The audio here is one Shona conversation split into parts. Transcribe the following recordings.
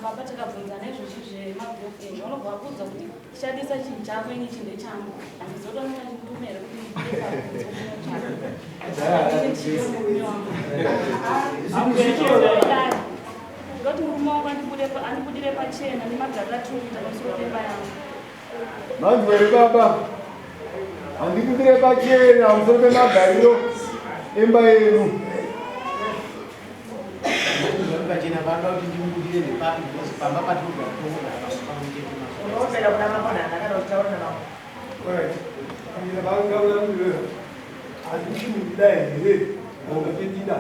Baba takabvunzana izvozvi zvemagirlfriend, vanobva vakuudza kuti shandisa chinhu chako, ini chinhu ndechangu. Handizotoona chinditume here kuti ndibude pakunze kunotsvaka murume wangu. Ndoti murume wangu andibudire pachena nemagariro atiri kuita pamusoro pemba yangu. Manzwa here baba? Handibudire pachena pamusoro pemagariro emba yedu. Pachena panoda kuti ndimubudire nepapi because pamba patinogara tongogara pamba pamwe chete. Unoopera kuna mambo nhana kana uchitaura namambo. Alright. Amira vangaura kuti handisi mukuda here? Ngombe chetida.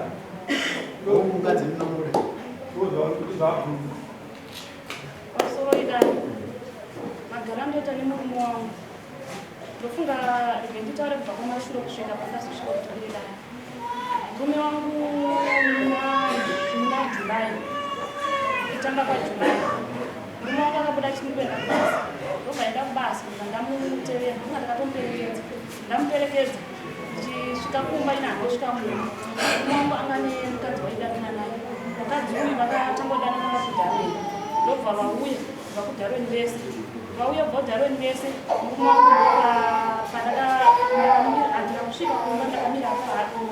Mukadzi munomuda. Ndozvavari zvabvunza. Pamusoro idai. Magara ndoita nemurume wangu. Ndofunga rege nditaure kubva kumashure kusvika pakazosvika kuti ndiri dai. Murume wangu muna July, kutanga kwaJuly, murume wangu akabuda achiri kuenda kubasa. Ndobva aenda kubasa, ndobva ndamutevera, ndobva ndakatomuperekedza. Ndamuperekedza ndichisvika kumba, ini handosvika mumba. Murume wangu anga nemukadzi waidanana naye. Mukadzi uyu vakatangodanana vari kuDarwin, ndobva vauya kubva kuDarwin vese. Vauya kubva kuDarwin vese, murume wangu handina kusvika kumba, ndakamira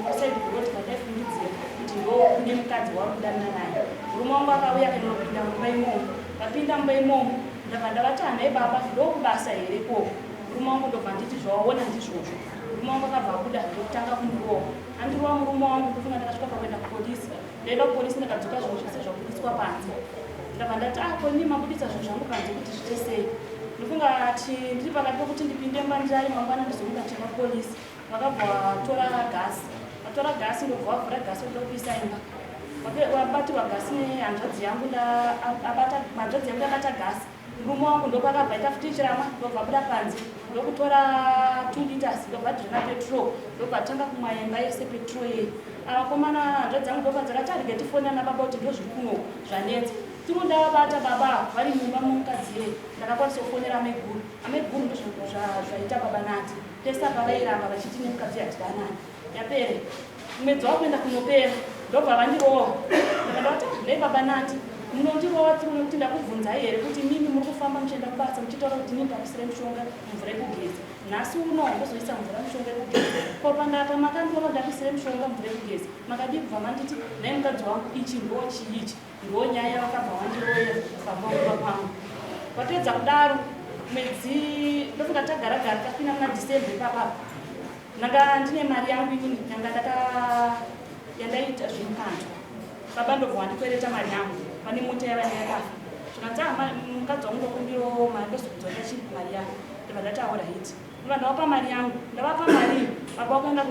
kuside road kwandaifungidzira kuti ndo kune mukadzi wari kudanana naye. Murume wangu akauya akaendopinda mumba imomo. Vapinda mumba imomo, ndabva ndavati, "Hanai baba, ndokubasa here ikoko?" Murume wangu ndobva nditi, "Zvawaona ndizvozvo." Murume wangu akabva abuda ndokutanga kundirova. Andirova murume wangu, ndofunga ndakasvika pakuenda kupolisi. Ndaenda kupolisi, ndakadzoka zvinhu zvese zvabudiswa panze. Ndabva ndati, "Ah, ko inini mabudisa zvinhu zvangu panze kuti zviite sei?" Ndofunga ti ndiri pakati pekuti ndipinde mumba ndirare, mangwana ndizomuka ndichienda kupolisi. Vakabva vatora gasi, vatora gasi, ndobva vavhura gasi kuda kupisa imba. Vabatirwa gasi nehanzvadzi yangu, abata hanzvadzi yangu yabata gasi. Murume wangu ndopakabva aita futi chiramwa, ndobva abuda panze ndokutora 2 liters, ndobva adhirina petrol, ndobva atanga kumwa imba yese petrol yei. Avakomana hanzvadzi yangu ndobva dzakati, "Arege tifonera nababa kuti ndozviri kuno zvanetsa." Tiri ndavabata baba vari mumba mumukadzi yei. Ndakakwanisa kufonera ameguru. Ameguru, ndozvaita baba nati pese apa vairamba vachiti nemukadzi hatidanani. Yapere mwedzi wakuenda kunopera, ndobva vandirova. Ndakada kuti, "Nei baba nati munondirova tiri nekuti ndakubvunzai here kuti mimi muri kufamba muchienda kubasa muchitaura kuti inini ndakusire mushonga mumvura yekugeza? Nhasi uno ndozoisa mvura mushonga yekugeza ko pamakandirova ndakuisire mushonga mvura yekugeza, makadii kubva manditi, 'Nhai mukadzi wangu, ichi ndo chiichi?" Ndo nyaya vakabva vandiroya pamba kwangu. Vapedza kudaro, mwedzi ndofunga tagara gara tapinda muna December ipapapa, ndanga ndine mari yangu inini yanga ndaka yandaita zvemukandwa. Baba ndobva wandikwereta mari yangu pane mota yava yakafa. Zvikanzi, "Ah, mukadzi wangu, ndokumbirawo mari, ndozokudzoka chi mari yako." Ndobva ndati, "Alright." Ndobva ndavapa mari yangu. Ndavapa mari, baba vakaenda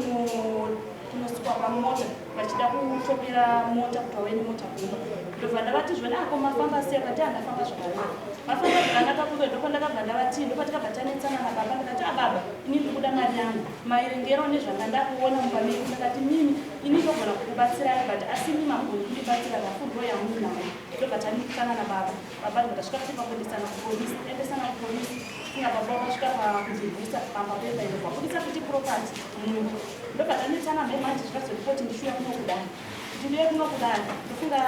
kunosukwa pamota vachida kutopera mota kuti vauye nemota kumba. Ndobva ndavati zvona, "Ako mafamba sei?" Akati, "Andafamba zvakanaka." Mafamba zvakanaka kuve ndopandakabva ndavati, ndopatikabva tanetsana nababa. Ndikati, "Ababa, ini ndiri kuda mari yangu maerengero nezvanga ndakuona mumba menyu." Ndakati, "Mimi ini ndogona kukubatsirai, but asi imi mamugoni kundibatsira rafundo yamuinayo." Ndobva tanetsana nababa. Baba ndobva tasvika kuti pakuendesana kupolisi, endesana kupolisi. Funga baba vakasvika pakundirwisa pamba pemba, indobva budisa futi property mumba. Ndobva tanetsana mai manje, zvikazondipoti ndishuya kuno kudai, kuti ndiuye kuno kudai. Ndofunga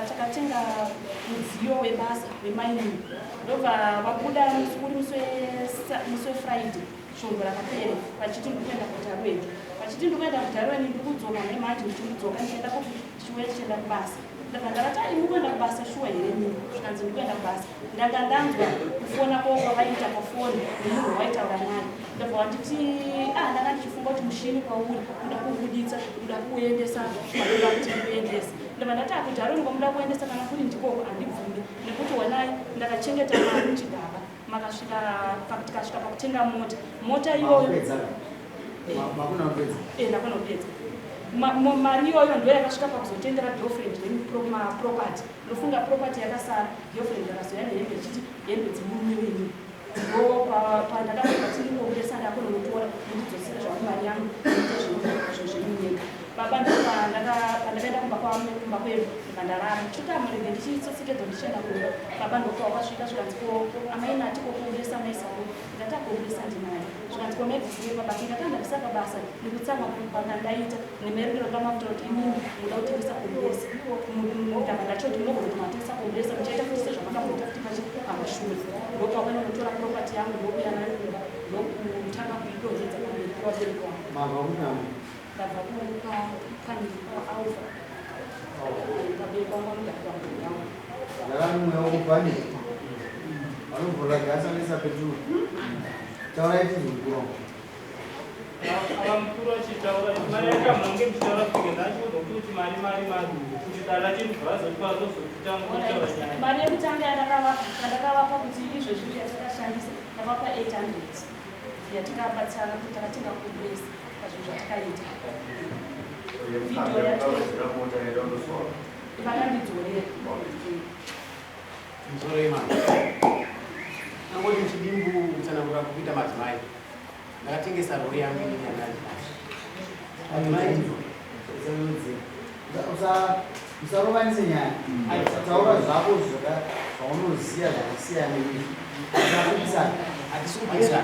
takatenga mudziyo webasa wemining. Ndobva vabuda uri musi weFriday svondo rakapere vachiti ndikuenda kuDarwin, vachiti ndikuenda kuDarwin, ndikudzoka nemanje, ndichimudzoka ndichienda kupi, ndichiuya ndichienda kubasa. Ndabva ndavati, "Ai, mukuenda kubasa shuwa here mimi?" Zvikanzi, "Ndikuenda kubasa." Ndanga ndanzwa kufona kwavo kwavaita pafoni nemunhu waitaura naye. Ndabva wanditi, "Ah, ndanga ndichifunga kuti mushini kwauri uda kuubuditsa, uda kuuendesa kwadoda kuti ndikuendese." Ndabva ndati, "AkuDarwin kwamuda kuendesa, kana kuri ndikoko handibvumi, nekuti wanai ndakachengeta mari muchigaba." Makasvika, tikasvika pakutenga mota. Mota iyoyo ndakona kupedza mari iyoyo ndo yakasvika pakuzotendera girlfriend property. Ndofunga property yakasara, girlfriend yakazoya nehembe ichiti hembe dzemurume wenyu. Ndo pandakabva tindingobudesa, ndakonomutora, mundidzosere zvangu mari yangu, ite zvinhu zvemunyika. Baba, ndopandakaenda kumba kwedu, ndibva ndarara chitamurege ndichitsotsekedzwa ndichienda kumba. Baba ndopa wakasvika, zvikanzi, "Ko amai nati kokubudesa maisako?" Ndikati, "Akobudesa ndinayo." Zvikanzi, "Ko maibvisire pabasa?" Ndikati, "Andabvisa pabasa nekutsamwa kwanga ndaita nemaerengero kamakuta kuti imimi muda kutengesa komburesa." Ndabva ndachoti, "Munogona kuti matengesa komburesa, muchaita futi sezvamakabudisa." yangu ndokuya nayo kumba ndokutanga kuidonhedza pamberi pevabereki vangu. Mabva kunamo? Ndabva kualfa vabereki vangu vanogara pamberi yangu. Ndakanomweya wokupani vanovhura gasa nesa peturu. Taurai tizokura. Ava mukuru achitaura mari yakamhange muchitaura kusvika ndachiudzwa kuti mari mari mari kuti dara chiribvazotipazozotitanga kutaura nyaya. Mari yekutanga yandakavapa kuti izvezvi yatakashandisa ndakavapa 800 yatikabatsirana kuti takatenga compressor pazvinhu zvatakaita. Video yacho vakandidzorera. Musoro imana. Angoti muchidimbu kutsanangura kuita madzimai. Ndakatengesa rori yangu inini yandandinayo. Madzimai Usarovanise nyaya. Taura zvako zvaunoziva zvakasiyana neizvi. Usapikisana. Hatisi kupikisana.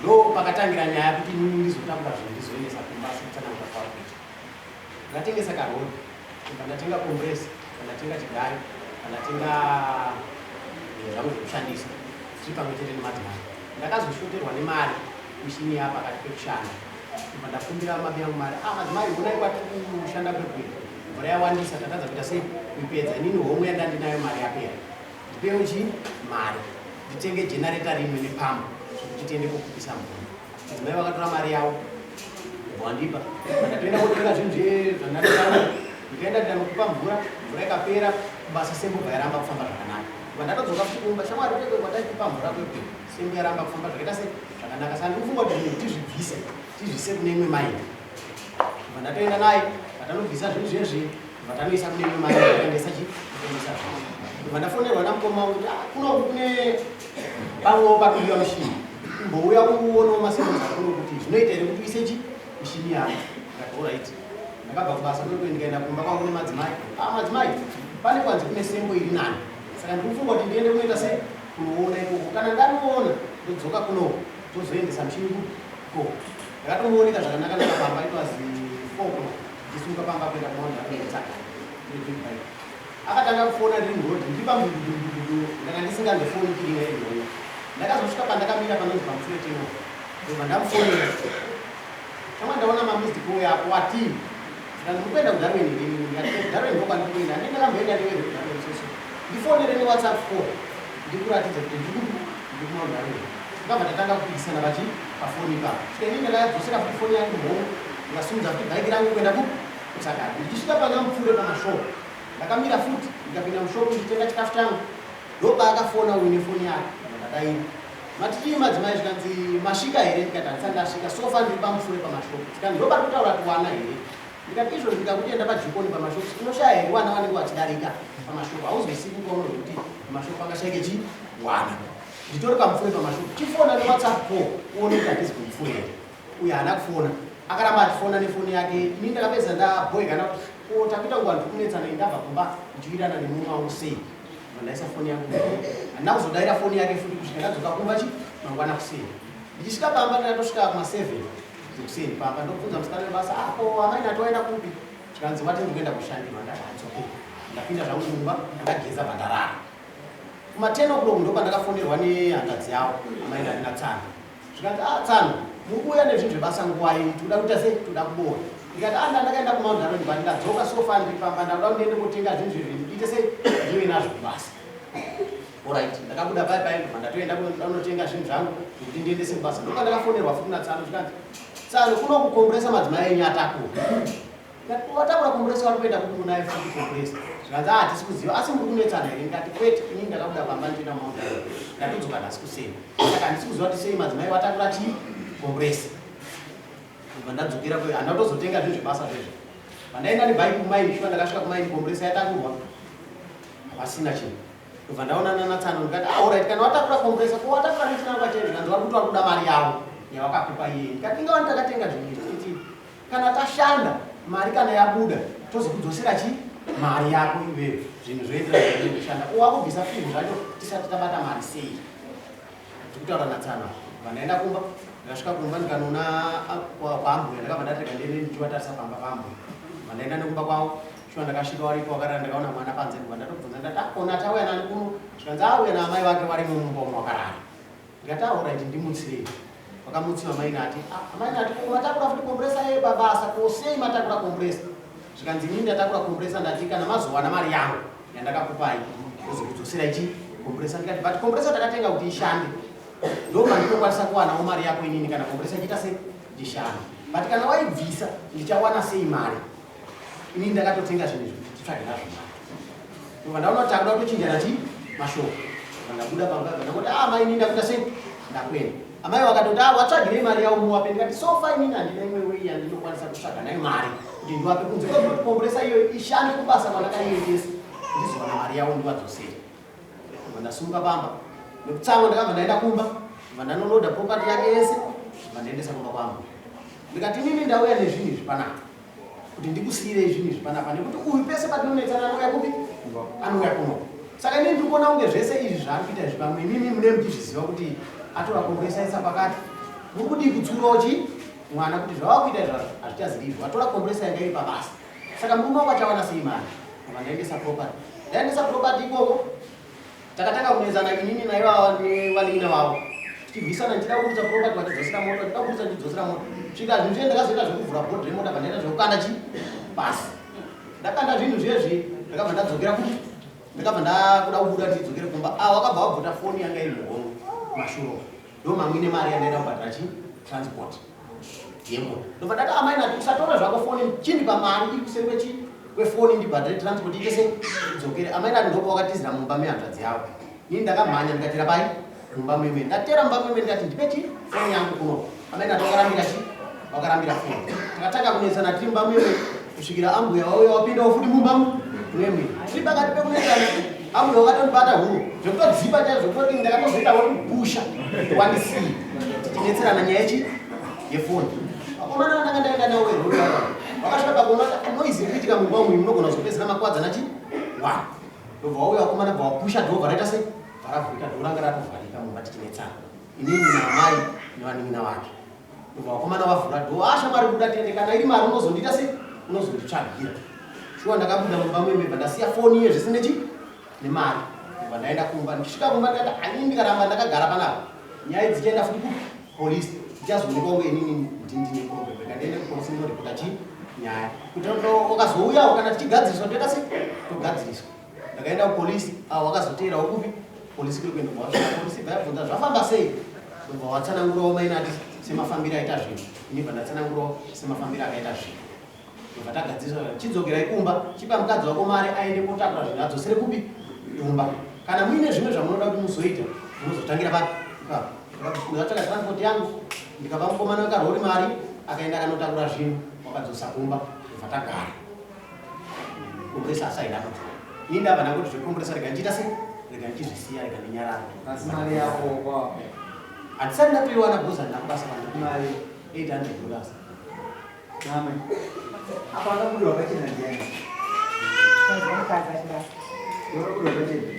Ndo pakatangira nyaya kuti inini ndizotakura zvinhu ndizoendesa kumba sekutsanangura kwauri kuita. Ndakatengesa karori, ndobva ndatenga compressor, ndobva ndatenga chigayo, ndobva ndatenga zvinhu zvangu zvekushandisa tiri pamwe chete nemadzimai. Ndakazoshoterwa nemari mishini yapakati pekushanda. Ndobva ndakumbira mabi yangu mari. Ah madzimai, honai kwatiri kushanda kwekwe. Mvura yawandisa tatadza kuita sei kuipedza. Inini homwe yandandinayo mari yapera. Ndipewo chii? Mari. Nditenge generator rimwe nepambu zvekuti tiende kokupisa mvura. Madzimai vakatora mari yavo wandipa. Ndatoenda kotenga zvinhu zvandanditaura. Ndikaenda ndikanokupa mvura, mvura ikapera, kubasa sembo bva yaramba kufamba zvakanaka. Kubva ndatodzoka futi kumba, shamwari kwekwe kwataikupa mvura kwekwe, sembo yaramba kufamba zvakaita se zvakanaka. Saka ndikufunga kuti zvinhu tizvibvise, tizvise kune imwe maini. Kubva ndatoenda naye, vatanobvisa zvinhu zvezvi, kubva tanoisa kune imwe maini, takaendesa chi, takaendesa zvinhu. Kubva ndafonerwa namukoma wangu kuti ah, kunoku kune pamwewo pakudiwa mishini. Kumbouya kuonawo masembo akuno kuti zvinoita here kuti uise chi mishini yako. Ndikati alright. Ndakabva kubasa kwekwe ndikaenda kumba kwangu nemadzimai. Ah madzimai, pane kwanzi kune sembo iri nani. Saka ndikufunga kuti ndiende kunoita sei kunoona ikoko. Kana ndanoona ndodzoka kunoku tozoendesa mushini ikoko. Ndakatomuoneka zvakanaka naka pamba it was 4 o'clock. Ndisimuka pamba kuenda kumaona ndakunotsaka. Akatanga kufona ndiri muroad ndiri pamdududududu ndanga ndisingandofoni kiringa iri nhongo. Ndakazosvika pandakamira panonzi pamufure temo. Ndobva ndamufonera. Chama ndaona mamissed call yako watii? Ndikati muri kuenda kuDarwin here inini? Ndikati eh kuDarwin ndokwandiri kuenda. Handii ndakamboenda newe here kuDarwin so so. Ndifonere neWhatsApp call ndikuratidze kuti ndiri kupi ndiri kuMount Darwin. Ndakabva tatanga kupikisana pachi pafoni ipapo. Svika inini ndakadzosera futi foni yangu muhomwe ndikasimudza futi bhaiki rangu kuenda kupi kuSakari. Ndichisvika paNyamupfure pamashop ndakamira futi ndikapinda mushop ndichitenga chikafu changu. Ndopaakafona uyu nefoni yake ndikabva ndadaira. Mati chii madzimai zvikanzi masvika here ndikati handisati ndasvika so far ndiri pamufure pamashop zvikanzi ndopari kutaura tiwana here ndikati izvozvi ndikakuti enda pajikoni pamashops unoshaya here wana vanenge vachidarika pamashop hauzoisiku ukaona zvekuti pamashop pangashaike chi wana nditori pamufure pamashop chifona newhatsapp call uone kuti handisi kumufure here uyo haana kufona akaramba achifona nefoni yake ini ndakapedza ndabhoekana kuti ko takuita kunga ndiri kunetsana indabva kumba ndichiwirirana nemumwe wangu sei Ndaisa foni yangu handina kuzodaira foni yake futi kusvika ndadzoka kumba chi mangwana kuseni. Ndichisvika pamba ndakatosvika kuma 7 dzekuseni pamba ndobvunza musikana webasa apo ah, amai ndatoenda kupi zvikanzi wati ndikuenda kushandirwa ndati ah, it's okay. Ndapinda zvangu mumba ndageza bvandarara. Kuma 10 o'clock ndopandakafonerwa nehanzvadzi yavo amai ndandina tsano. Zvikanzi ah tsano muri kuuya nezvinhu zvebasa nguvai tikuda kuita sei tikuda kuboora. Ndikati ah ndandakaenda kuMount Darwin but ndadzoka so far ndiri pamba ndakuda kuti ndiende kotenga zvinhu zvezvi ndiite sei ndive nazvo kubasa. Alright ndakabuda pai pai ndobva ndatoenda kunotenga zvinhu zvangu zvekuti ndiendese kubasa. Ndopandakafonerwa futi natsano zvikanzi tsano kuno kukomburesa madzimai enyu atakura. Watakura compressor wari kuenda kupi unaye futi compressor. Zvikanzi ah hatisi kuziva asi muri kunetsana here ndikati kwete ini ndakabuda pamba ndichienda kuMount Darwin ndatodzoka nhasi kuseni. Saka handisi kuziva kuti sei madzimai watakura chii compressor. Ndobva ndadzokera kwe handina kutozotenga zvinhu zvebasa zvezvo. Pandaenda nebike kumaini shuwa ndakasvika kumaini compressor yatakurwa hapasina chinhu. Ndobva ndaonana naTsano ndikati ah alright kana watakura compressor ko watakura nechinangwa chei zvikanzi vari kuti vari kuda mari yavo yavakakupa iye. Ndikati inga wani takatenga zvinhu izvi tichiti Kana tashanda mari kana yabuda tozokudzosera chi mari yako iwewe zvinhu zvoenderana nekushanda ko wakubvisa zvinhu zvacho tisati tabata mari sei ndikutaura natsano vandaenda kumba ndakasvika kumba ndikanoona kwaambuya ndakabva ndatega ndende ndichivatarisa pamba paambuya vandaenda nekumba kwavo shuwa ndakasvika waripo wakarara ndakaona mwana panze ndobva ndatobvunza ndati akona ah, tauya nani kuno zvikanzi auya naamai vake varimo mumba umo wakarara. Ndikati alright, ndimutsirei. Vakamutsiwa mai Nati. Ah, mai Nati, ko matakura futi compressor yeye pabasa, ko sei matakura compressor? Zvikanzi inini ndatakura compressor, ndati kana mazowana mari yangu yandakakupai ndozokudzosera ichi compressor. Ndikati but compressor takatenga kuti ishande, ndo pandinokwanisa kuwanawo mari yako inini kana compressor ichiita sei, ichishanda. But kana waibvisa ndichawana sei mari? Inini ndakatotenga zvinhu izvi kuti titsvage nazvo mari. Ndobva ndaona kuti takuda kutochinjana chi mashoko. Ndobva ndabuda pamba, ndangoti ah mai, inini ndakuita sei, ndakuenda. Amai vakatoti ah, watsvagirei mari yavo muwape? Ndikati so far inini handina imwe way yandinokwanisa kutsvaga nayo mari kuti ndiwape kunze kwekuti compressor iyoyo ishande kubasa kwandakaiendesa, ndizowana mari yavo ndivadzosere. Ndobva ndasimuka pamba nekutsamwa, ndakabva ndaenda kumba, ndobva ndanoloda property yake yese, ndobva ndaendesa kumba kwangu. Ndikati inini ndauya nezvinhu izvi panapa kuti ndikusiyirei zvinhu izvi panapa, nekuti uyu pese patinonetsana anouya kupi? Anouya kuno. Saka inini ndiri kuona kunge zvese izvi zvaari kuita izvi, pamwe imimi mune muchizviziva kuti atora compressor aisa pakati. Muri kudii kutsiurawo chi mwana kuti zvava kuita izvi hazvichazivi? Watora compressor yanga iri pabasa, saka murume wako achawana sei mari? Ndobva ndaendesa property, ndaendesa property ikoko. Takatanga kunetsana inini naivava nevanin'ina vavo, tichirwisana, ndichida kuburutsa property, vachidzosera mota, ndichida kuburutsa, ndichidzosera mota, svika zvinhu zviye ndakazoita zvekuvhura bhodhi remota, bva ndaita zvekukanda chi pasi. Ndakanda zvinhu zviye, ndakabva ndadzokera ku ndakabva ndakuda kubuda ndichidzokere kumba. Ah, wakabva wabvuta foni yanga iri muhomwe mashuro, ndo mamwine mari yandaida kubhadhara chi transport yemota. Ndobva ndati amai nati usatora zvako foni, chindipa mari iri kuseri kwechi kwefoni ndibhadhare transport ite sei, idzokere. Amai nati ndopa wakatizira mumba mehanzvadzi yavo. Ini ndakamhanya ndikatera pai mumba meme, ndatera mumba meme, ndikati ndipe chi foni yangu kuno. Amai nati wakarambira chi wakarambira foni. Takatanga kunetsana tiri mumba meme kusvikira ambuya wauya wapindawo futi mumba mwemwe. Tiri pakati pekunetsana, ambuya wakatondibata huro zvekutodzipa chaizvo, zvekutoti ndakatozoita wekupusha wandisiyi, tichinetserana nyaya yechi yefoni. Vakomana vandanga ndaenda navo verori vava vakasvika pakuona kuti noise iri kuitika mumba umu, munogona kuzopedzera makwadzana chi one. Ndobva wauya vakomana, bva wapusha dhoo, bva raita sei, bva ravhurika. Dhoo ranga ratovharika mumba, tichinetsana inini naamai nevanin'ina vake. Ndobva vakomana vavhura dhoo. Ah, shamwari, buda tiende, kana iri mari unozondiita sei, unozonditsvagira. Shuwa ndakabuda mumba mwemwe, bva ndasiya foni iye zvese nechi nemari. Ndobva ndaenda kumba. Ndichisvika kumba ndikati hanini ndikaramba ndakagara panapa nyaya dzichaenda futi kupolisi, ndichazoonekwa kunge inini ndine problem. Rega ndiende kupolisi ndinoripota chi nyaya kuti wakazouyawo kana tichigadziriswa toita sei, togadziriswa. Ndakaenda kupolisi, avo vakazoteerawo kupi polisi kuri kuenda. Wasvika polisi, bva yabvunza zvafamba sei, ndobva watsanangurawo mainati semafambiro aita zvinhu, ini bva ndatsanangurawo semafambiro akaita zvinhu. Ndobva tagadzirisa, chidzokerai kumba, chipa mukadzi wako mari aende kotakura zvinhu adzosere kupi, kumba. Kana muine zvimwe zvamunoda kuti muzoita, munozotangira papi, ipapo. Ndakatsvaka transport yangu, ndikapa mukomana wekarori mari, akaenda akanotakura zvinhu, wakadzosa kumba, ndobva tagara. Compressor asaida kudzora, ini ndabva ndangoti zvecompressor rega ndichiita sei, rega ndichizvisiya, rega ndinyarara. Asi mari yako kwa Handisati ndatoiwana bhozi, handina kubasa kwandiri. Mari $800. Name. Apa akabuda wakachena ndiani? Mukadzi achibasa. Wakabuda wakachena.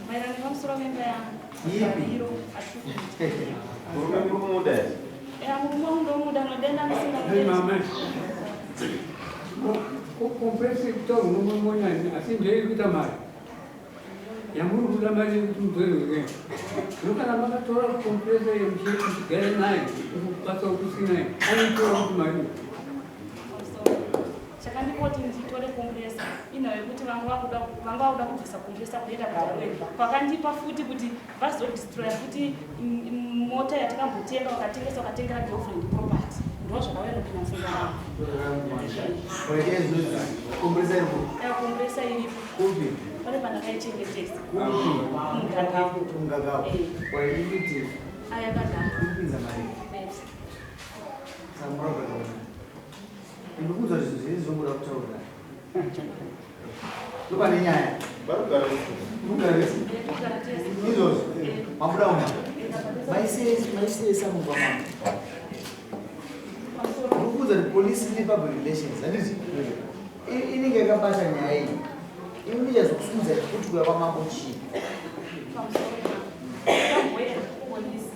Maererano nepamusoro pemba yangu. Ipi? Iro atiri. Murume muri kumuda here? Eya, murume wangu ndomuda, nodenda Hey, ndisingamudei. mama. Compressor kutaura unomona, asi ndeiri kuita mari yamuri kuda, mari yekuti mudzorerwe. Zvino kana makatora compressor yemuchigare nayo kubasa kusinayo, anoitora kuti mari Chakandipoti nditore compressor inhau yekuti vanga vakuda kubvisa compressor kuenda kudarweni kwakandipa futi kuti vazodestroya futi mota yatakambotenga, vakatengesa, vakatengera girlfriend property. Ndo zvakauya nopinda mupfungwa mangu. Compressor iripo? Ya, compressor iripo. Kupi? Pane pandakaichengetesa. Kupi? Mugagavo. Mugagavo. Waikuti Ayakadhara. kupinza mari. Samurabva. Ndikuudza zvinhu zviri zvongoda kutaura. Ndopane nyaya. Vari kugara kupi? Kugara vese. Kugara tese. Izvozvo. Mabuda una. Maisesa mumba mangu. Ndikuudza kuti polisi ine public relations, handiti? Inenge yakabata nyaya iyi. Ini ndichazokusumudza kuti kuya kwamambo chii. Pamusoro ndamboenda kupolisi,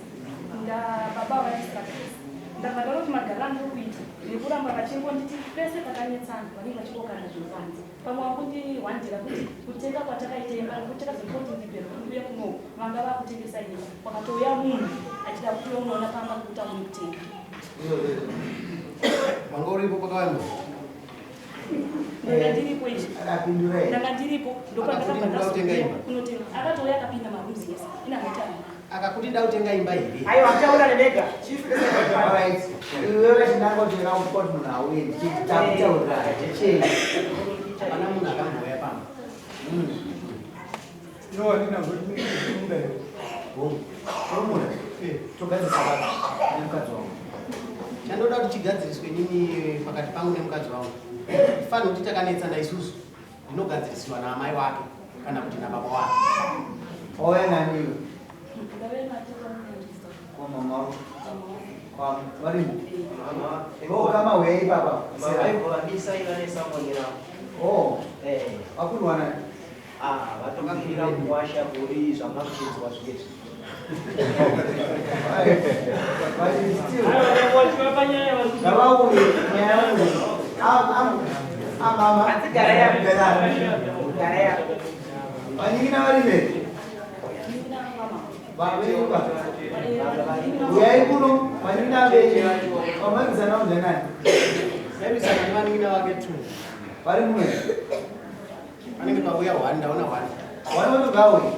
baba vaisira kesi. Ndabva ndaona kuti magariro andiri kuita nekuramba vachingonditi pese pakanetsana vanenge vachingokanda zvinhu panze. Pamwe vakundihwandira kuti kutenga kwatakaita imba nekuti takazoti ndibve ndiuye kuno vanga vakutengesa imba. Kwakatouya munhu achida kuuya unoona pamba kuti aone kutenga. Wanga uripo pakawanda? Ndanga ndiripo izvi. Akapindura here? Ndanga ndiripo ndopandakabva Akakuti ndoda kutenga imba. kunotenga. Akatouya akapinda marooms ese. Ina akaita Akakuti ndautenga imba here? Aiwa, taura nemega. Alright. Iwewe chinangwa chera kuti munhu auye ndichiti takutaurira chechei. Hapana munhu akambouya pamba. Iwo handina kuti muda here? Hongu. Tomuda. Togadzirisa baba nemukadzi wangu. Chandoda kuti chigadziriswe inini pakati pangu nemukadzi wangu. Fanira kuti takanetsana isusu ndinogadzirisiwa naamai wake kana kuti nababa wake. Wauya nani iwe? Ndave natete munendisa. Kwa mama wako. Kwa varimo. Oh, kama uyai baba. Vaimbovabisa ivanesamonera. Oh, Eh, vakurwana. ah, vatokwira kuwasha kuri zvamakuchidzwa zvinezvi. But still, ngavauye nyaya yangu. Am am amama. Asi gara yako. Gara yako. Vanyin'ina vari mberi. Nina mama. Vaveruka. Uyai kuno vanyin'ina venyu. Vamaikusana unzanani. Ndairwisana nevanin'ina vake two. Vari muno. Panenge pauya one, ndaona one. Wani vanogauye.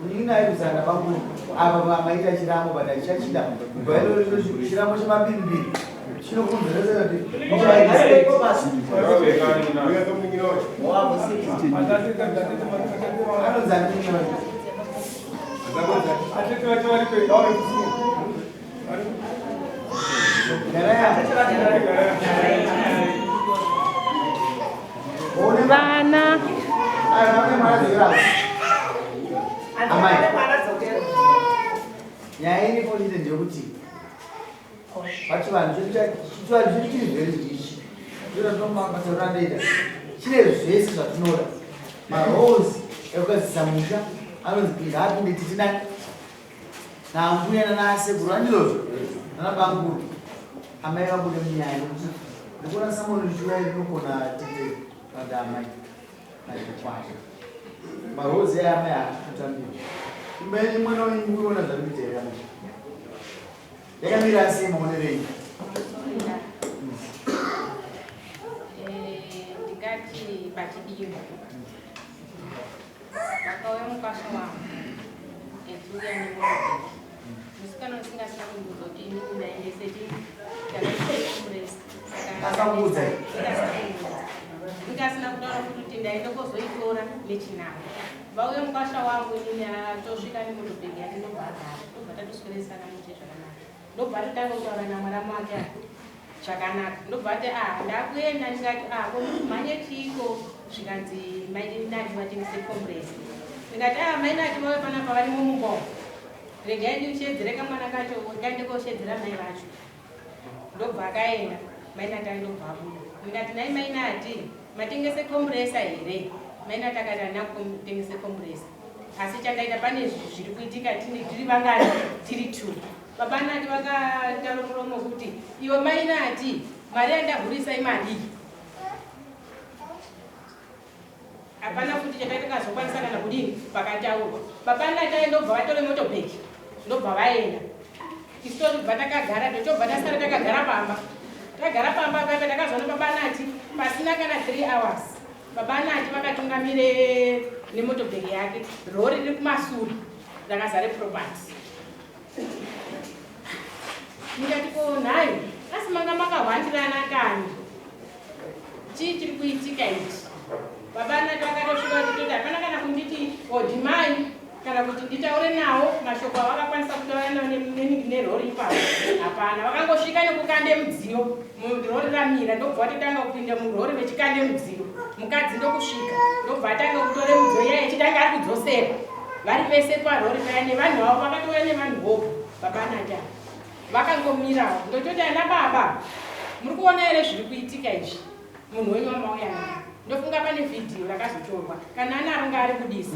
Munin'ina airwisana pakuru. Apa maita chiramo but hachachida. Chiramo chemapiripiri. Chinokonzeresa kuti anonzi ani munin'ina wacho? Atete vacho vari pe vari kusiya. Gara yako. Vana. Aya, vane mwana dzokera. Amai. Mwana dzokera. Nyaya iripo chete ndeyekuti pachivanhu chedu chivanhu chedu chiri very rich. Ndoratinomabatiro andoita chine zvese zvatinoda. Maroles ekugadzirisa musha anonzi pinda apinde titi nani naambuya nanasekuru andizvozvo nanabanguru. Amai vabude munyaya nekuti ndikuona samoni richiuya rinokona tete vada amai nachikwasha. Maroles aya amai haatambiri. Imba yenyu mwana wenyu muiona zvari kuita here amai? Yakamira sei maonero enyu? Ndingati pachidimbu vakauya mukwasha wangu echiuya nemotobheki musikana usingasina kundiudza kuti inini ndaendese chii ndakakuresa. Akakuudza here? Ndikasina kutaura futi kuti ndaenda kozoitora nechinanga. Vauya mukwasha wangu inini atosvika nemotobhegi yake, ndobva agara, ndobva tatosweresana muche zvakanaka, ndobva atotanga kutaura namwaramu wake zvakanaka, ndobva ati a ndakuenda. Ndikati a ko mhanye chiiko? Zvikanzi mainati vatengese compressor. Ndikati a mainati vauya panapa varimo mumbomo, regai ndishedzere kamwana kacho kaende koshedzera mai vacho. Ndobva akaenda mainati ari, ndobva abuda. Ndikati nai mainati matengese compressor here? Mainati akati handina kutengese compressor, asi chandaita pane zviri kuitika tiri vangani? Tiri two. Baba Nati vakataura muromo kuti iwe mainati mari yandahurisa imarii? Hapana futi chatakazokwanisa kana kudini pakataurwa. Baba Nati ndobva vatore motobheki, ndobva vaenda. Isu tobva takagara, tochobva tasara takagara pamba. Tagara pamba paipa takazoona baba Nati pasina kana 3 hours. Baba Nati vakatungamire nemotobheki yake, rori riri kumasure rakazare property. Ndikati ko nhai, asi manga makahwandirana kani? Chii chiri kuitika ichi? Baba Nati vakatosvika vachitoti hapana kana kunditi odhimai kana kuti nditaure nawo mashoko avakakwanisa kutaura nawo nerori ipapo hapana. Vakangosvika nekukande mudziyo, rori ramira, ndobva vatotanga kupinda murori vechikande mudziyo. Mukadzi ndokusvika, ndobva atanga kutore mudziyo iya echitanga ari kudzosera vari vese parori paya nevanhu vavo vakatouya nevanhu voga. Baba Nati ava vakangomirawo. Ndototi ana baba, muri kuona here zviri kuitika izvi? Munhu wenyu wamauya naye, ndofunga pane vhidhiyo rakazotorwa, kana anaro ngaari budisa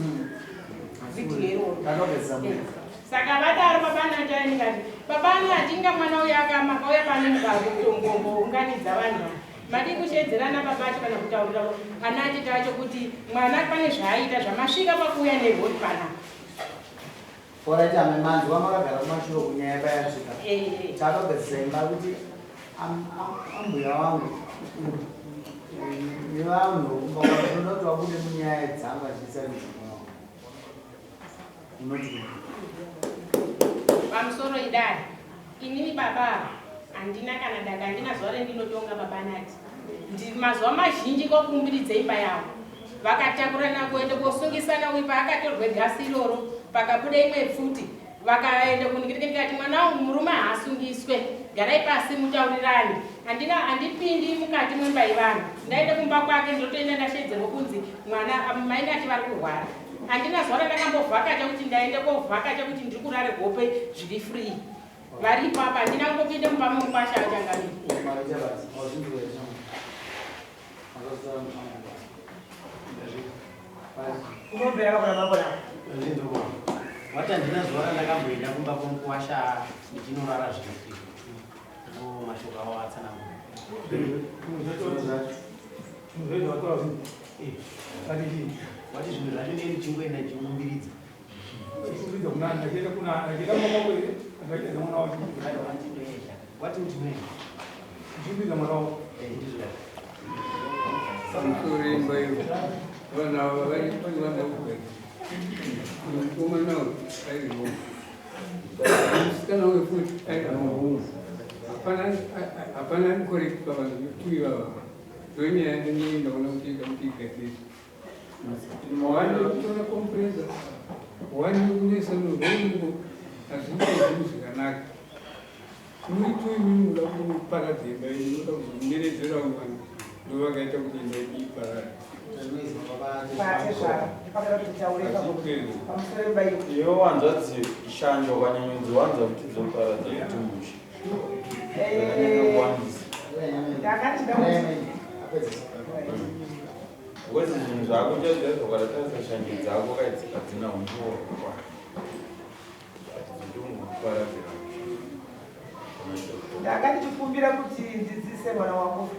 vhidhiyo iroro. Kanogadzisa munhu. Saka vadaro baba Natai ndikati, baba Nati inga mwana uya makauya pano mukatongongounganidza vanhu ava. Madii kusheedzerana baba acho kana kutaurira ana atete acho kuti mwana pane zvaaita zvamasvika pakuuya nerwodi panapa. Alright, ame manzwa makagara kumashure kunyaya payasvika. Takagadzisa imba kuti ambuya wangu nevanhu vokumba kwavo tinoda kuti vabude munyaya dzangu vachiisa mudzimai wangu. Unoti Pamusoro idare. Inini baba ava handina kana daka handina zuva rendinotonga baba Nati. Ndi mazuva mazhinji kokumbiridza imba yavo. Vakatakurana kuenda kosungisana uyu paakatorwe gasi iroro pakabuda imwe pfuti vakaenda kunikirika ndikati mwana wangu murume haasungiswe garai pasi mutaurirane handina handipindi mukati mwemba yevanhu ndaenda kumba kwake ndotoenda ndashedzerwa kunzi mwana mai Nati vari kurwara handina zuva randakambovhakacha kuti ndaenda kovhakacha kuti ndiri kurare hope zviri free varipo apa handina kumbopinda mumba memukwasha achangamiri. Maita basa. Wazvinzwa here shamwari? Makazosara mushando. Unombera kakona mambo na. Zvinzwa. Wati handina zuva randakamboenda kumba kwomukuwasha ndichinorara zvinofika. Ndo mashoko avo atsanangura. Wati zvinhu zvacho ndee ndichingoenda ndichiumbiridza. Wati ndinoenda. Ndizvo. Pamusoro imba iyo vanhu ava vari vanoda kugara. Mukomana uyu ari wrong. Musikana uyu futi ari wrong. Hapana hapana ari correct pavanhu two ivava. Ndonyaya ndinenge ndaona kuti ida kuti igadziriswe. One wekutora compressor, one wekunetsa norwongo hazviite zvinhu zvakanaka. Muri two imimi munoda kuparadza imba yenyu, munoda kuzomeredzerawo mwana ndovakaita kuti imba yedu iparare. Patezvara. Ndipakada kuti titaure ipapo. Pamusoro imba iyo. Iwe wanzwa shanje ukanyanyonziwanza kuti dzoparadza kuti mushe. Kuwandisa. Ndakati ndakuti Because zvinhu zvako chaizvo ukatarisa shanje dzako kaidzi hadzina umbowo hwakakwana. Hadzidongokuparadzira mushe. Ndanga ndichikumbira kuti ndidzidzise mwana wangu.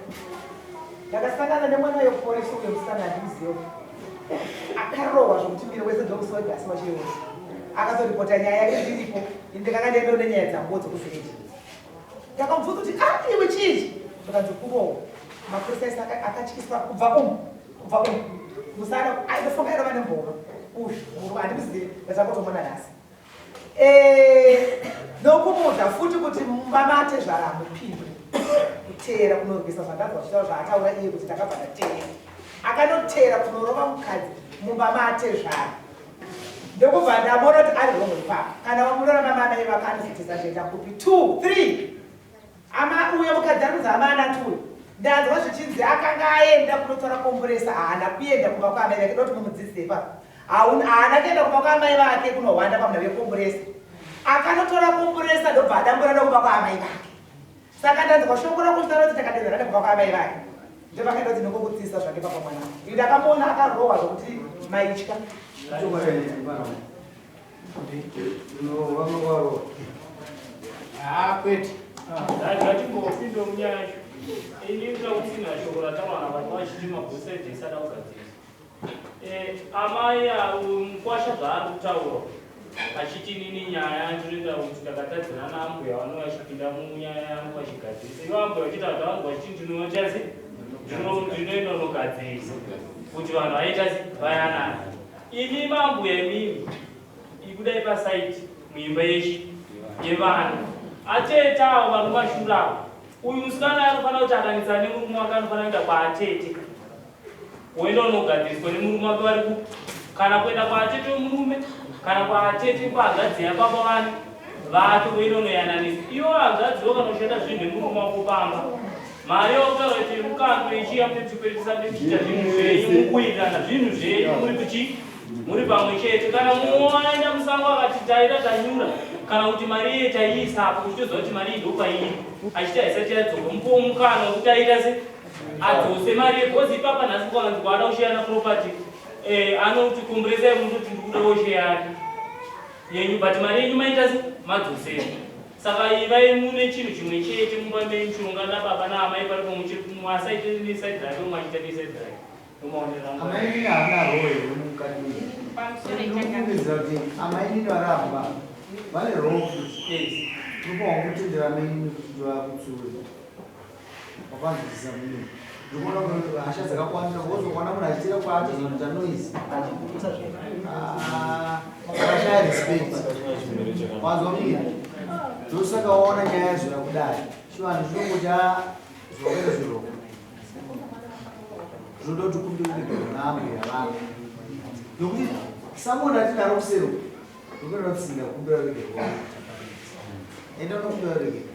Ndakasangana nemwana weporisi uyo musikana handimuziva. Akarohwa zvokuti miri wese ndomusi wegasi wacho iwoyo. Akazoripota nyaya yake ndiripo. Ini ndakanga ndaendawo nenyaya dzanguwo dzekuvhireji. Ndakamubvunza kuti ah iwe chii? Zvakanzi kurohwa. Mapurisa ese akatyiswa kubva umu kubva umu. Musana aindofunga airova nemboma. Uyu murume handimuzivi ndatakotomona nhasi. Nokumuudza futi kuti mumba matezvara hamupindwi kuteera kunorwisa zvandanzwa zvichitaura zvaataura iye kuti ndakabva ndateera akanoteera kunorova mukadzi mumba matezvara ndokubva ndamona kuti ari wrong ipapo kana wamurora mamamai vako anozitiza zvoenda kupi two three ama uyo mukadzi ari kunzi amana two ndanzwa zvichinzi akanga aenda kunotora compressor haana kuenda kumba kwaamai vake doti mumudzidzise ipapo haana kuenda kumba kwaamai vake kunohwanda pamuna vecompressor akanotora compressor ndobva adambura nokumba kwaamai vake saka ndanzwa shoko rakutaura kuti takadedzana nekumba kwaamai vake ndovakaita kuti ndinongokutsisa zvake papa mwana ini ndakamuona akarohwa zvokuti maitya. Ah, kwete. Ngatimbopinde munyaya yacho. Ini ndoda kutsina shoko rataura navanhu vachiti mabhusaidhi esada kugadzirisa. Amai mukwasha zvaari kutaura achiti inini nyaya ndinoita kuti ndakatadzirana naambuya vanenge vachipinda munyaya yangu vachigadzirisa. Ivo ambuya vachiti vanhu vachiti ndinoita se ndinoenda unogadzirisa kuti vanhu vaita se vayanana. Imi mambuya imimi ibudai pasaiti muimba yechi yevanhu atete avo vari kumashure avo uyu musikana anofanira kuti akanetsana nemurume wake anofanira kuenda kwaatete woenda unogadziriswa nemurume wake vari ku kana kuenda kwaatete wemurume kana kwaatete kwahanzvadzi yababa vani vake voenda unoyananisa iwo hanzvadziwo kana uchienda zvinhu nemurume wako pamba mari yokutaura kuti mukando ichiya muchikweretesa muchiita zvinhu zvenyu mukuwirirana zvinhu zvenyu muri kuchi muri pamwe chete kana mumwe waenda musango akati taida tanyura kana kuti mari iye taiisapo uchitoziva kuti mari iyi ndopairi achiti haisati yadzoka mupowo mukana wekuti aita se adzose mari yebhozi ipapa nhasi kwakanzi kwaada kusheyana property anoti komburesai munhu kuti ndikuda wosheyana. Yenyu but mari yenyu maita se madzosera. Saka ivai mune chinhu chimwe chete mumba menyu chirongana baba naamai paripo muchiri mumwe asaite neside rake umwe achiita neside rake. Ndomaonero angu. Amainini havana role here mukati umu? Pamusoro Ndinofungidzira kuti amainini vari apa vane role futi. Yes. Tinofanirwa kutendera amainini kuti vakutsiure. Wakanzwisisa mune. Ndikuona kuti hasha dzakakwandira wozoona munhu achiitira kwaatozonoita noise. Ah, Vakashaya respect. Wanzwa mira. Ndosaka waona nyaya yazoya kudai. Chivanhu chinongoti ah, zvakaita zviroko. Zvinoda kuti kumbire kuregerwa naambuya vako. Nokuti someone atinaro kusero. Ndikunoda kusinda kukumbira ruregerwa. Enda unokumbira ruregerwa.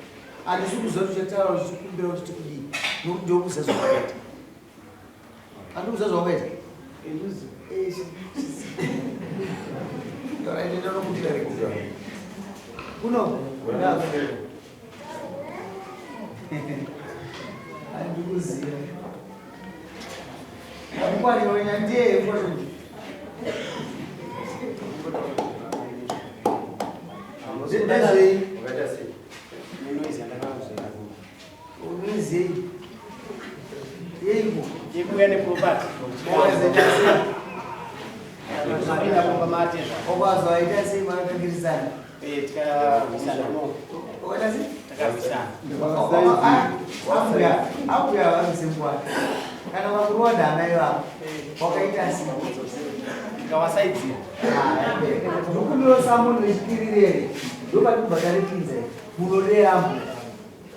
Handisi kuziva kuti uchataura uchikumbira kuti tikudii. Nokuti ndokuziva zvawakaita. Handikuziva zvawakaita. Taura enda unokumbira ruregerwa. Kuno. Handikuziva. Mukwani wenya ndiye mkwani. Ndezvei? Unozei? Yeiko? Yekuuya neproperty. Mapinda mumba matezva. Okazoaita sei makakangirisana? Tikarwisana no. Wakaita sei? Takarwisana. Ambuya, ambuya vanosengwa. Kana vakurowa dana ivavo, wakaita sei? Tikawasaidzira. Ndokumbira samoni vechipiri ndopati kubva taripinza munodei ambuya.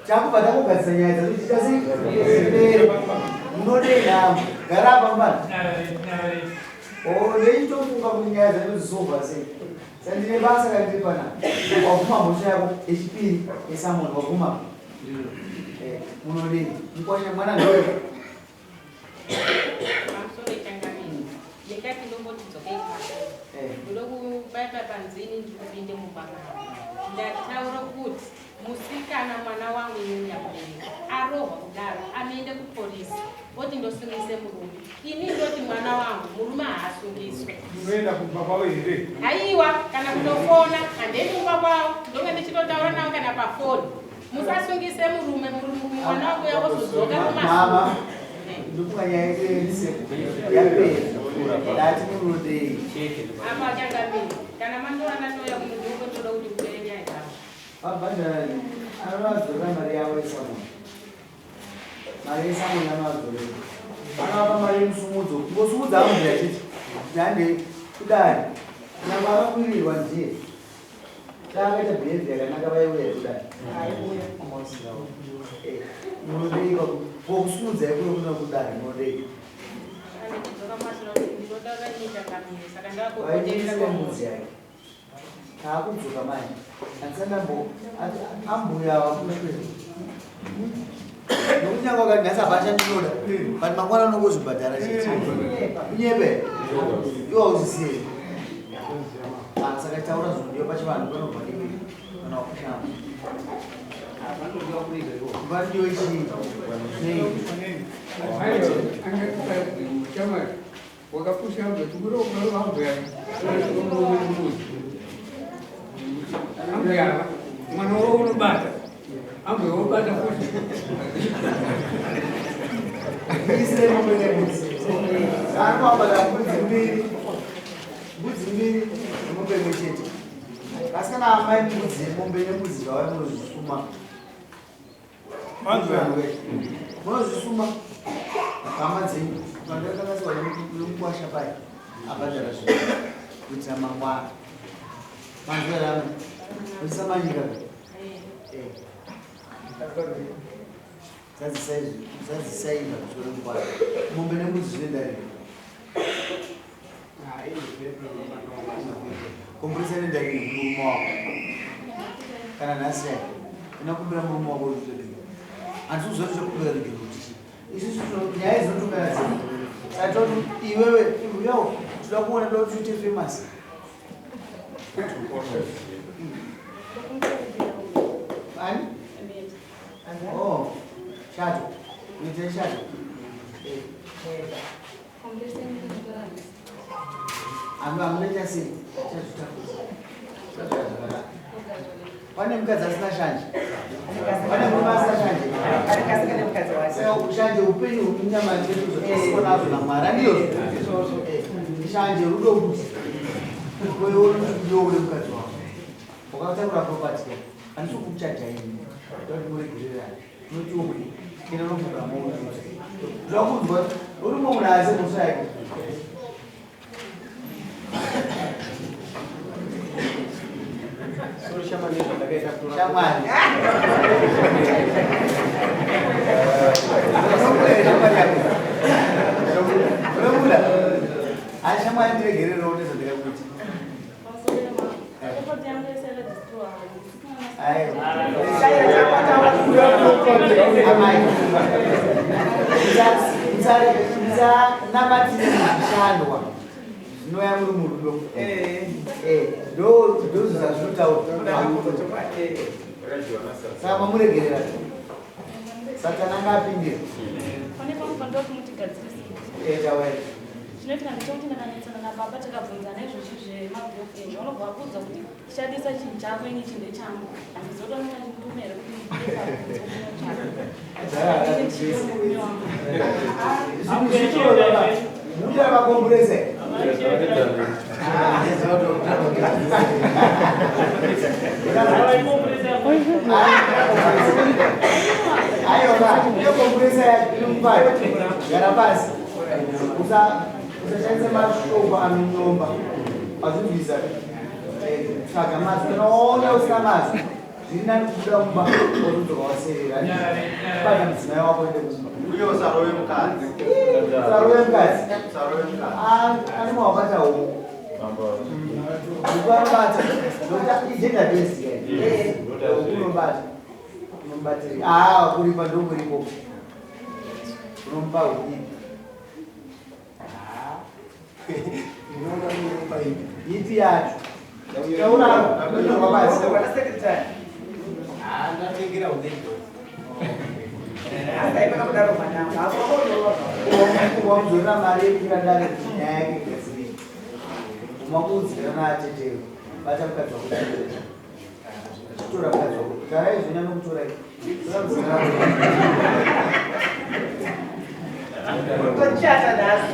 Takubva takugadzisa nyaya dzacho tichita sei? Dzipere. Munodei ambuya. Gara apa mwana. Oh, ndechitofunga kuti nyaya dzacho dzisovha sei. Sandine basa kandiri panapa. Wabvuma mhosva yako yechipiri yesamoni wabvuma. Eh, munodei? Mukwasha mwana ndoyo. Pamusoro changamire. Ndikati ndomboti dzokei pano. Ndokubata panzini ndikupinde mumba mavo. Ndataura kuti musikana mwana wangu inini nyakubereka arohwa kudaro anoende kupolisi oti ndosungise murume. Ini ndoti mwana wangu murume haasungiswe. Unoenda kumba kwavo here? Haiwa kana kutofona handei kumba kwavo ndonge ndichitotaura navo kana pafoni. Musasungise murume murume mwana wangu uya ozodzoka Mama, kumasure. ndofunga nyaya yedu yapera. Ndati munodei? Apa changamire kana mandora ndatoya kuno ndongotoda kuti kupere nyaya dzavo. Vabhadhara anovadzorera mari yavo yesamoni. Mari yesamoni anovadzorera. Anovapa mari yemusumudzo. Kungosumudza ambuya chete. Kuti handei kudai. Nyangwe akakwirirwa ndiye. Taakaita behavior yakanaka vaiuya kudai. Munodei kokusumudzai kuno kuno kudai munodei. Andikudzoka kumashure kuti ndinotaura ini changamire saka ndakupoterera Vainisa kwamuri. mbudzi yake. Taakudzoka manje. Handisandambo ambuya vakushwera. Nokuti nyangwe akati nhasi hapana chandinoda. But mangwana unongozvibhadhara chete. Unyepe. Iwe hauzvizivi. Ah, saka taura zvinodiwa pachivanhu panobva diwi kana wakushamba. Panodiwa chii? Nei? Shamwari, wakapusha ambuya ambuya mwana wavo unobata ambuya wobata futi. Isire mombe nembudzi. Anobata mbudzi mbiri. Mbudzi mbiri nemombe imwe chete. Asi kana amai mbudzi mombe nembudzi zvavai munozvisuma. Munozvisuma. Hama dzenyu. Vandakanasiwa nemukwasha paya. Abhadhara zvinhu. Kuitira mangwana. Manzwa here amai? Kuitisa manyika. Eh. Zadzisai kutora mukwasha. Mombe nembudzi zvinoenda rini? Komburisa inoenda rini kumurume wako? Kana nhasi yai. Inokumbira murume wako kuti utodii? Handisi kuziva kuti uchakumbira rugero kuti chii. Isusu nyaya dzinotomera dzega. Saka toti iwewe uyawo toda kuona toda kuti uite famous. Ani? Oh, shato. Uite shato. Eh. Anu amunoita sei? Chazvitakudza. Pane mukadzi asina shanje, pane murume asina shanje. Shanje upenyu hwekunyama chedu zvatosiko nazvo naMwari andiyozvo. Shanje rudo kuti wewe ndiwo uri mukadzi wako wakatakura property handisi kukuchaja ini ndomuregerera notiwo kuti ina nokuda munhu zvakunzwa uri munhu asi mhosva yake. Sorry shamwari nezvandakaita kutora. Shamwari. Unobuda. Asi shamwari ndiregererewo nezvandakakuita. Amai. Musanamatire zvishandwa zvinouya muri murudo. Ndozvazvinotaura. Saka mamuregerera. Satani anga apindira. Pane pamwe pandoda kuti mutigadzirise. Taura. Chinoitika ndechekuti ndakanetsana nababa takabvunzana izvozvi zvemagirlfriend. Vanobva vakuudza kuti shandisa chinhu chako ini chinhu ndechangu. Handizotoona chindume here kuti ndipe murume wangu. Muda vakomburese. Aiwa, iyo komburesa yacho inomupa gara pasi. Usashandise mashoko anonyomba. Azvibvisa. Tsvaga mazwi. Kana waona usina mazwi, zviri nani kubuda mumba wotodzoka waserera. Bata mudzimai wako ende kumba. Uye usarove mukadzi. Usarove mukadzi. Usarove mukadzi. Ane mawabata huku. Huku anobata. Ndokuti igender based. Huku unobata. Unomubatiri. Ah, kuripa ndokuripo. Unomupa huku ipi? Ndinoona unomupa ipi. Ipi yacho? Taura. Unotorwa pasi. Ah, ndatengera huku. Wamudzorera mari yekukwira dare kuti nyaya yake igadzirike. Umakuudzira naateteyo. Bata mukadzi wako. Tora mukadzi wako. Tarai zvenya nokutora ipi. Tora mudzimai wako. Tochata nhasi.